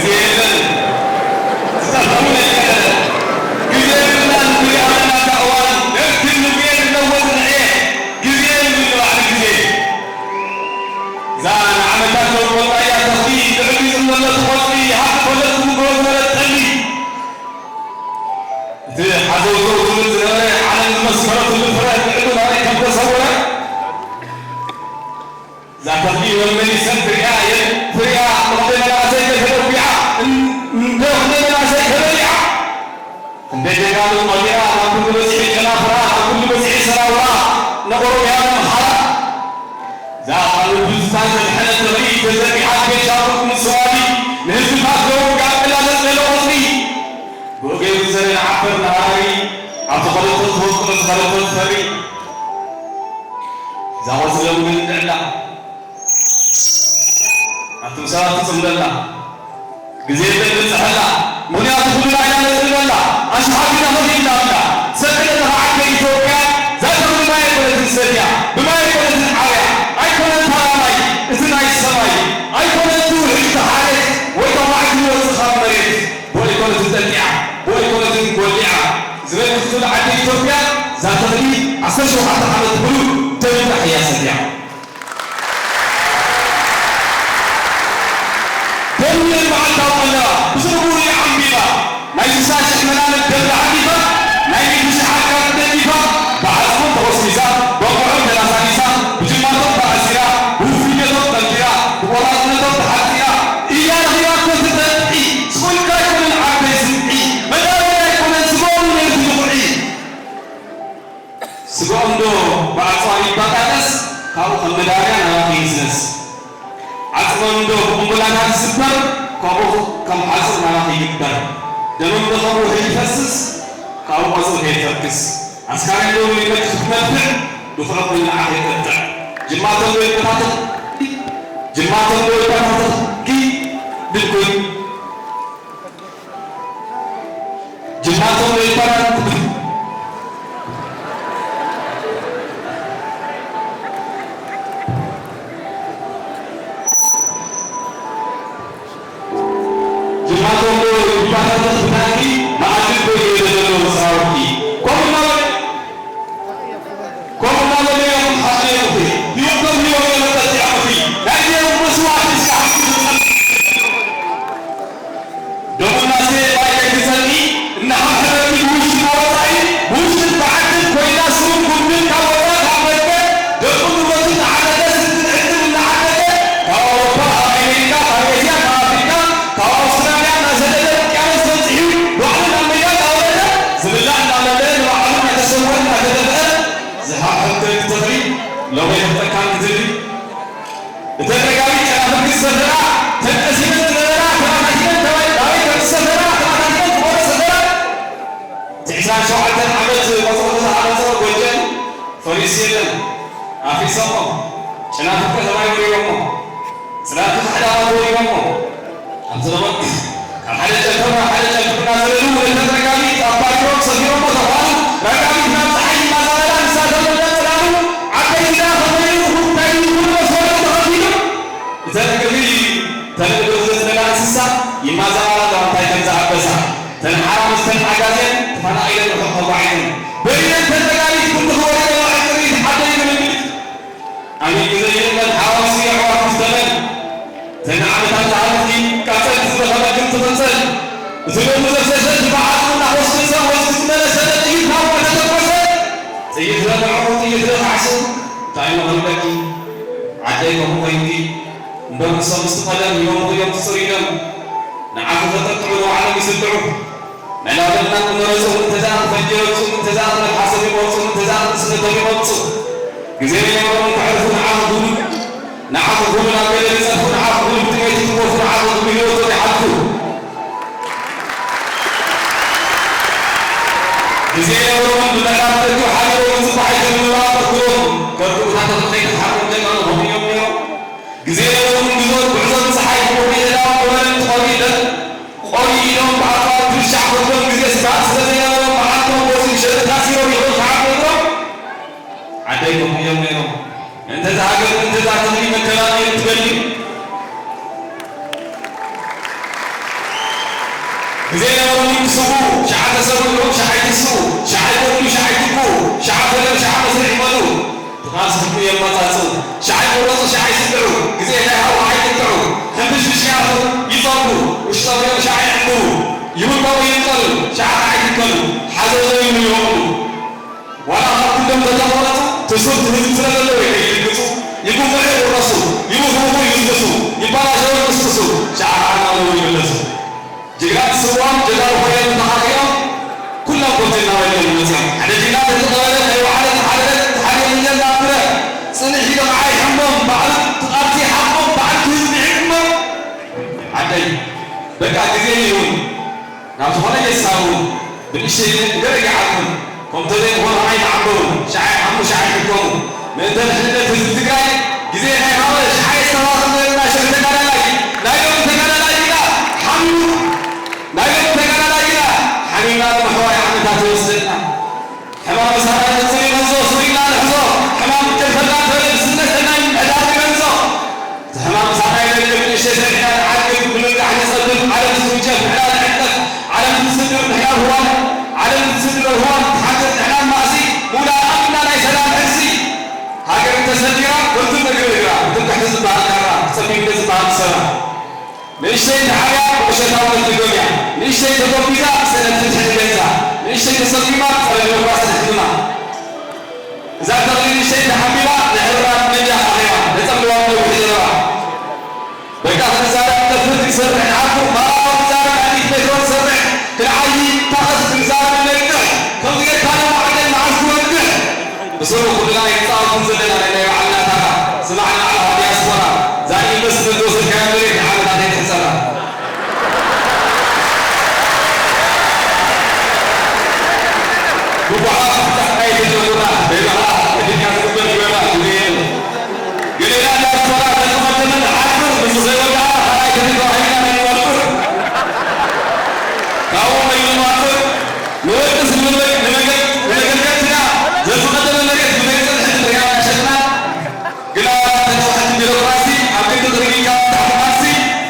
ግዜ የለን። ዝጠፍኡ የለን። ግዜ የብልናን፣ ንሪኣ ኣለና እታ እዋን። ደርክን ንጉየ ንለወጥ ንዕየ። ግዜ የብሉ ንባዕሉ ግዜ። እዛ ንዓመታት ዘውቆጣያ ተኽሊ፣ ልዕሊ ዝመለሱ ቆጽሊ፣ ሃብቲ ፈለስቲ ምድሮ ዝበለት ጠሊ። እቲ ሓዘውዘው ዝብል ዝነበረ ዓለም ዝመስከረትሉ ፍረ፣ ልዕሉ ናበይ ከም ተሰወረ። እዛ ተኽሊ መመሊሰን ክሪኣ እየን፣ ፍሪኣ፣ ብኽልተ መናእሰይ ተተደጒዓ፣ እን-፣ እንደ ክልተ መናእሰይ ተበሊዓ። ክንደይ ጀጋኑ ቆሊዓ፣ ናብ ኩሉ በጺሑ ጨናፍራ፣ ናብ ኩሉ በጺሑ ሰራውራ፣ ንኦሮምያ ምምሃራ። እዛ ካብ ህዝብታት ዘድሐነት ተኽሊ፣ ተዘርጊሓ ቤንሻንጉል ምስ ሶማሊ፣ ንህዝብታት ደቡብ ጋምቤላ ዘጽለለ ቁጽሪ። ብኡ ገይሩ ዝዘርእ ዓፈር ንሃራሪ፣ ኣብ ዝኾነቶ ትወቅሎ፣ ዝኾነቶ ትፈሪ። እዛ ቆጽሊ ሎሚ ግን ንዕላ። ኣቱም ሰባት ትጽምደላ፣ ግዜ የለን ንብጽሐላ፣ ምኽንያቱ ኩልና ኢና ነጽልለላ፣ ኣሽሓት ኢና ከፊልና ኣብላ። ሰብለ ተባዕተ ኢትዮጵያ፣ እዛ ተኽሊ ብማይ ኣይኮነትን ሰትያ፣ ብማይ ኣይኮነትን ዓብያ፣ ኣይኮነን ተራማይ፣ እቲ ናይ ሰማይ፣ ኣይኮነን ትውሕድ ተሓሬት፣ ወይ ተባዕት ዝወጽእ ካብ መሬት፣ ብኡ ኣይኮነትን ጠጢዓ፣ ብኡ ኣይኮነትን ጎሊዓ፣ ዝበልክትሉ ዓዲ ኢትዮጵያ፣ እዛ ተኽሊ ዓሰርተ ሸውዓተ ዓመት ሙሉእ ደም ጥራሕ እያ ሰትያ። ደም መዓልታዊ ቀለባ ብዝንቡር እያ ዓምቢባ። ናይ ስሳ ሽሕ መናብር ደብሪ ዓንዲፋ፣ ናይ ሚእቲ ሽሕ ኣካል ደጊፋ፣ ብዓጽሞም ተኾስሚሳ፣ በንቁዖም ተላሳሊሳ፣ ብጅማቶም ተኣሲራ፣ ብውፉይነቶም ጠንኪራ፣ ብቆራጽነቶም ተሓጺራ፣ እያ ረኺባቶ ትጠጥዒ። ስቑልካ ኣይኮነን ዓበይ ስምዒ፣ መዳበርያ ኣይኮነን ስግኦም ነቲ ዝኹዒ። ስግኦም ዶ ብኣጽዋር ይበጣጠስ፣ ካብኡ ከም መዳበርያ ናባኺ ይንስነስ። ዓጽሞም ዶ ብቁምቡላታት ይስበር፣ ካብኡ ከም ሓጹር ናባኺ ይግበር። ደሞም ዶ ከም ውሒ ይፈስስ፣ ካብኡ ቆጽሊ ከይተርክስ። ኣስካሬን ዶ ይመልስ ብመድፍዕ፣ ድኹዒ ኮይኑ ንዓኺ ይጠጥዕ። ጅማቶም ዶ ይበታተኽ፣ ጅማቶም ዶ ይበታተኽ፣ ድንኩይ። ጅማቶም ዘይባላል ጅማቶም ዘይባላል ብታንኪ መኣዝን ኮይኑ ዘለዉ መሳውቲ ከምኡ እናበለ ከምኡ እናበለ እዮም ሓቂ የምኽሪ። ህይወቶም ህይወት የመጠጥ የምኽሪ። ናይዚኦም መስዋዕቲ እስካብ ሕጂ ዝጸንሑ። ደሞና ስለ ባይ ከይትጸልኢ፣ እናሓምሐረኪ ብውሽጢ ብወጻኢ፣ ብውሽጥን ብዓድን ኮይና ስሩን ጉድን ካብ ወጻኢ ካብ ደገ፣ ደቁን ንብረቱን እናዓደገ፣ ስንትን ዕድል እናዓደገ፣ ካብ ኣውሮፓ፣ ካብ ኣሜሪካ፣ ካብ ኤስያ፣ ካብ ኣፍሪቃ፣ ካብ ኣውስትራልያ እናሰደደ ውቅያኖስ በጺሑ፣ ባዕሉ ናብ ሜዳ እናወረደ፣ ዝብላዕ እናመለአ፣ ንባዕሉ እናተሰወረ እናተደፍአ፣ ዝሃብ ሕቶ እዩ ትተኽሊ፣ ሎሚ የፍልጠካን ክትብሊ። እተን ረጋቢት ጨናፍርኪ ዝሰፈራ፣ ተንቀሲበን ዝነበራ፣ ተባታቲነን ተባይ-፣ ናበይ ከም ዝሰፈራ፣ ተባታቲነን ዝኾነ ሰፈራ፣ እቲ ዕስራን ሸውዓተን ዓመት ቆጽሮ ዝሃነጾ ጎጀን ፈሪሱ የለን። ኣፍሪሶሞ፣ ጨናፍርኪ ተባይ ወሪሮሞ፣ ጽላልኪ ካሕዳማት ወሪሮሞ። ኣብዚ ዘመን ካብ ሓደ ጨንፈር ናብ ሓደ ጨንፈር እናዘለሉ፣ ወለተ ረጋቢት ኣብ ባሪሮም ሰፊሮሞ ተዃሉ። ረጋቢት ናብ ጸሓይ እናዛረዳ፣ ንሳ ተመልጠ ጽላሉ። ዓበይቲ ደኣ ከመይኡ እንታይ እዩ ኩሉ መስዋእቲ ተኸፊሉ? እተን እግሪ፣ እተን እግሪ ዘጽለላ እንስሳ ይማዛባላ ኣለዋ እንታይ ከም ዝኣበሳ። እተን ሓራ ምስተን ዓጋዜን ተፈናቒለን ርሑቕ ተጓዒዘን። በይነን እተን ረጋቢት ክንዲ ክወርደዋ ዕጥሪ ሓደይ ግልምጥ። ኣሚን ብዘይእመን ሓዋሲ ኣዕዋፍ ምስ ተመን፣ እተን ዓመታት ዝሃለፍኪ ቃጸልቲ ዝደኸመክን ትቕጸል። እቲ ደሙ ዘፍሰሰ፣ እቲ ብዓጽሙ እናኾስኮሰ፣ ወዝኪ ዝመለሰ፣ ጥይት ናብኡ እናተተኮሰ፣ ጥይት ረብዖ፣ ጥይት ረብዓሱ፣ እንታይ ምኽንደኪ? ዓደይ ከምኡ ኮይንኪ፣ እምበር ንሶም ምስቲ ቀደም ይሞቱ እዮም ትጽር ኢሎም፣ ንዓኺ ከጠጥዑ ንባዕሎም ይስድዑ። መላበልና ክመረጹ እንተዘኣ ክፈንጂ ረግጹ፣ እንተዘኣ ክመልሓሶም ይቆርጹ፣ እንተዘኣ ክስነቶም ይቐብጹ። ግዜ ነይሮም ከዕርፉ ንዓኺ ክብሉ፣ ንዓኺ ክብሉ ናብ ገደል ይጸድፉ፣ ንዓኺ ክብሉ ብጥሜት ይትንከፉ፣ ንዓኺ ክብሉ ህይወቶም ይሓልፉ። ግዜ ነይሮም ብመላእ ደቂ ሓዲሮም ጽባሕ ኣይተብሉ ኣብ ቅርቅሮም፣ ከርጥቡ እታ ተኽሊ ከይትሓርም ደቂ ኣንስትዮ እዮም ነይሮም። ግዜ የብሉን ግዞት ጉዕዞን ጸሓይ ክቡር ኢደዳውን ክበልን ትቐርቢ ኢለን ቆይ ኢሎም ብኣጽዋር ብልሻዕ ፈትዎም ግዜ ስግኣት ስለ ዘይነበሮም መዓልቶም ወጺኡ ሸርጥ ታሲሮም ይኸዱ ተዓቢሮም ዓደይ ከምኡ እዮም ነይሮም። ምእንተ እዛ ሃገር ምእንተ እዛ ክብሪ መከራ እዮም ትበልዩ። ግዜ ነበሮም ይስጉ፣ ሸዓ ተሰጉ ኢሎም ሸዓ ይትስኡ፣ ሸዓ ይጎድሉ ሸዓ ይትክኡ፣ ሸዓ ፈለግ ሸዓ መስርዕ ይመሉ። ትኻስ ሕቁ የመጻጽኡ፣ ሸዓ ይቆረጹ ሸዓ ይስድዑ፣ ግዜ ከይሃቡ ኣይጥጥዑ። ሕንፍሽፍሽ ያቱ ይጸጉ፣ ውሽጦም እዮም ሸዓ ይዕንድቡ። ይውደቑ ይንቀሉ፣ ሸዓ ከዓ ይትከሉ፣ ሓዘው ዘይብሉ ይወቕሉ። ዋላ ካብ ኩሎም ተተቖረጹ፣ ትሱር ትህዝቢ ስለ ዘለዎ ከይድግጹ፣ ይጉምዑ ይቑረሱ፣ ይውኽውኹ ይውስውሱ፣ ይበላሸው ይውስውሱ፣ ሸዓ ከዓ እናበሉ ይምለሱ። ጅግናት ስውኣት ጀጋሩ ኮይኖም ተኻኺኦም፣ ኩሎም ኮፍ እናበሉ እዮም መፂኦም። ሓደ ጅግና ተተቐበለ፣ ከይወዓለ ተሓደረ፣ ተሓዲሩ እንጀራ ኣንብረ፣ ፅንሕ ኢሎም ዓይሕሞም፣ ባዕሉ ትቓብቲ ሓቕሞም፣ ባዕሉ ህዝቢ ዒቕሞም። ዓደይ፣ በቃ ግዜ ይሁን፣ ናብ ዝኾነ የሳቡ፣ ብንእሽተይ ገለ ይዓብኩም፣ ከምቶ ዘይምኾኑ ኣይትዓምበቡ፣ ሸዓ ይሓሙ፣ ሸዓ ይሕከሙ። ምእንተ ድሕንነት ህዝቢ ትግራይ ግዜ ከይሃበ ሸዓ የስተኻኽል ዘለና ሽዑ ተጋዳላይ፣ ናይ ሎሚ ተጋዳላይ ግና ሓሚሙ፣ ናይ ሎሚ ተጋዳላይ ግና ሓሚምና ንምሕዋይ ዓመታት ይወስደልና። ሕማም ምሳና ንጽር ይመንዞ፣ ሱሪና ንሕዞ፣ ሕማም ክጀልፈና እንተበለ ብስነት ናይ ምምሕዳር ንገንዞ። ሕማም ሳዕናይ ለልብ ንእሽተይ ሰሪሕና ንዓግብ፣ ምልቃሕ ንጸብብ፣ ዓለም ትትውጀብ ንሕና ንዕንቀፍ፣ ዓለም ትስድር ንሕና ብህዋን፣ ዓለም ትስድር ብህዋን ትሓግር ንሕና ማእሲ፣ ምውዳቕ ኣምና ናይ ሰላም ሕርሲ። ሃገር እንተሰዲራ፣ ወልቱ እግሪ እግራ፣ ብትምክሕቲ ዝበሃል ካራ፣ ጸቢብ እንተ ዝበሃል ሰራ። ንእሽተይ እንተዓብያ፣ ቁሸታውነት ትገምያ፣ ንእሽተይ ተጎቢዛ፣ ስእነት ፍትሒ ትገዛ፣ ንእሽተይ ተሰኪማ፣ ጸረ ዲሞክራሲ ትሕትማ። እዛ ተኽሊ ንእሽተይ ተሓቢባ፣ ንሕብራ መንጃ ኣኼባ፣ ነጸምድዋ ነዊሕ ዘረባ። በቃ ክንዛረብ ንጠፍር ክንሰርሕ ንዓኩር፣ ማራቶን ክንዛረብ ኣዲት ሜትሮ ንሰርሕ፣ ክንዓዪ ንታኸስ ክንዛረብ ንነግሕ፣ ከምዚ ጌርካ ሎም ዓደን መዓዝ ክወግሕ። ብስሩ ኩልና ኣይንጻወትን ዘለና ናይ ናይ ባዕልና ታራ፣ ስማዕ ንባዕልኻ ዲያስፖራ፣ እዛ ኢንቨስትመንት ዝወሰድካያ መሬት ንዓመታት ኣይትሕጸራ። ብጓሓፍ ብታሕታይ ተጀምራ፣ በይባኻ፣ ተፊትካ ዝግበር ይበላ፣ ግዜ የለን። ገሌና ዲያስፖራ ተዝቐደመ ንሓፍር፣ ንሱ ዘይወድኣ፣ ካልኣይ ክፍሊ ተባሂልና ናይ ንዋፍር። ካብኡ በይኑ ንዋፍር፣ ንወቅስ፣ ንመገ-፣ ንመገ-፣ ንመገልገልትና፣ ዘዝቐደመ መሬት ብመሬት ጽንሕቲ ብርያና ሸጥና። ግና ተተውሕቲ ቢሮክራሲ ኣብ ክንዲ ክርቢካ ታሕቲ ቃልሲ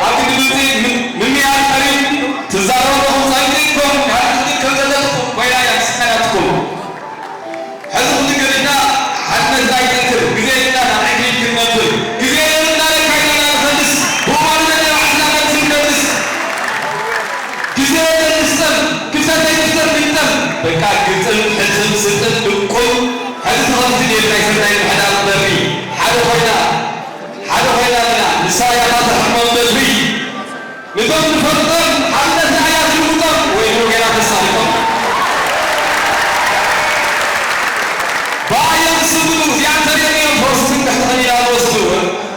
ኣብ ክንዲ ድምፂ ም-፣ ምምያር ቀሪብ ትዛረቡ ኣለኹም ፃንቂ ኢድኩም ካብ ሕዝቢ ከም ዘለትኩም ኮይና እያ ስካናትኩም። ሕዚ ክንዲ ገዲፍና ሓድነትና ይጠንክር ግዜ የለና ናብ ዕንክሊል ክንነብር ግዜ የለና ለካ ኢና ንፈልስ ብእዋኑ ነናይ ባዕልና መልሲ ንመልስ። ግዜ የለን ንስጠም፣ ክፍተት ኣይንፍጠር ንግጠም። በቃ ግጥም፣ ሕትም፣ ስጥም፣ ድቁም፣ ሕዚ ተኸፍቲ ድየ ናይ ሰናይ ምሕዳር በሪ። ሓደ ኮይና፣ ሓደ ኮይና ኣለና፣ ንሳ እያ እታ ተሕመም በትሪ። ንቶም ንፈልጦም ሓድነትና እያ ትልውጦም፣ ወይ እውን ጌና ተሳሪቆም። ብኣዮም ዝስግዱ፣ እዚኣ እንተሪኦም እዮም ፈርሱ ትምክሕቲ ከሊላ ዝወስዱ።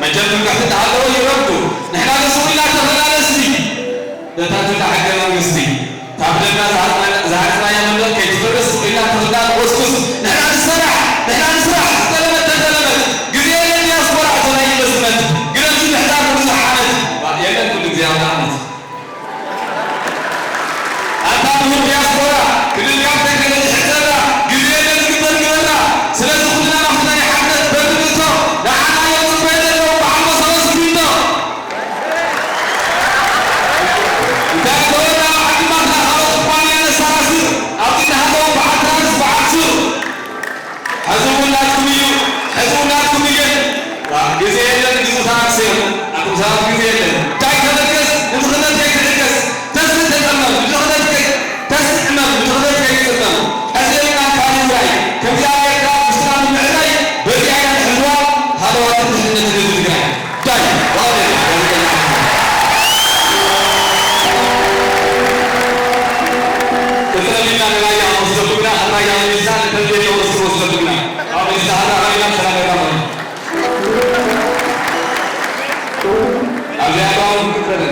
መቸም ትምክሕቲ እንዳሃለወ ይረዱ። ንሕና ንስውላ ተመላለስቲ። ነታ ትብላ ሕገ መንግስቲ፣ ካብ ደምና ዝሃጽና-፣ ዝሃጽናያ መንደቕ ከይትፈርስ፣ ስቕ ኢልና ተኽልታ ንኾስኩስ። ንሕና ንሰራሕ፣ ንሕና ንስራሕ፣ ዝጠለመት ተጠለመት። ግዜ የለን ዲያስፖራ፣ እቶ ናይ ኢንቨስትመንት። ግደፍ ምሕዳር ንብዙሕ ዓመት። ዋ፣ የለን ኩሉ ግዜ ኣብ ዓመት። ኣንታ ምሁር ዲያስፖራ፣ ክልልካ ብተገለ ዝሕጸራ፣ ግዜ የለን ዝግበር ግበራ። ስለዚ ኩልና ናብቲ ናይ ሓድነት በር ንእቶ። ንዓና እዮም ዝጽበዩ ዘለዉ፣ በዓል መሰረት ስሚንቶ። እንታይ ተወና ዓዲ ማታ ካልኦት ኩባንያ ነሳራስር፣ ኣብቲ ንሃገው በዓል ትራንስ በዓል ሱር። ሕዚ እውን ናትኩም እዩ፣ ሕዚ እውን ናትኩም እየን። ግዜ የለን፣ ግዙ ተናክሰ እዮም። ኣቱም ሰባት ግዜ የለን። እንታይ ተበገስ፣ ንድኽነት ከይትዕገስ። ተስእ ተጠመም፣ ንድኽነት ከይ-፣ ተስእ እመም፣ ንድኽነት ከይትጽመም። ሕዚ የብልናን ካሊእ ውራይ። ከምዚኣ ጌርካ ውሽጥና ንምዕራይ፣ በዚኣ ኢና ንሕልዋ ሃለዋትን ድሕነትን ህዝቢ ትግራይ። ዳይ፣ ዋው፣ ጋዜጠኛ። ክልተ ሚና ንራያ ወስደኩምና፣ ራያ ሚዛ ንተንቤን ወስደኩምና። ኣብ ሚዛ ሃራ ሃሪና ተናገርና ማለት። ኣብዚኣ ባውን ክበረ።